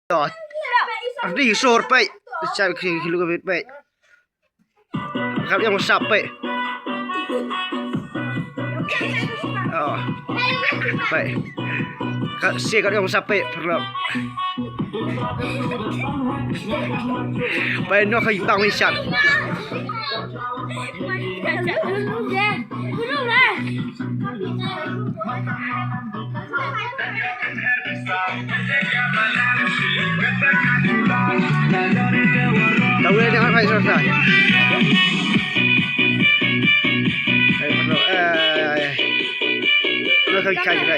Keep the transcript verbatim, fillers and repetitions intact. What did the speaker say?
Ri sor peit. Chap ki ki lu ka bit peit. Kat ïong sap peit. Oh. Peit. Kat si kat ïong sap peit, paralok. Peit noh ka itang wi sat. Tahu dia jangan main susah. Eh, eh, eh. Lo kau ikan juga.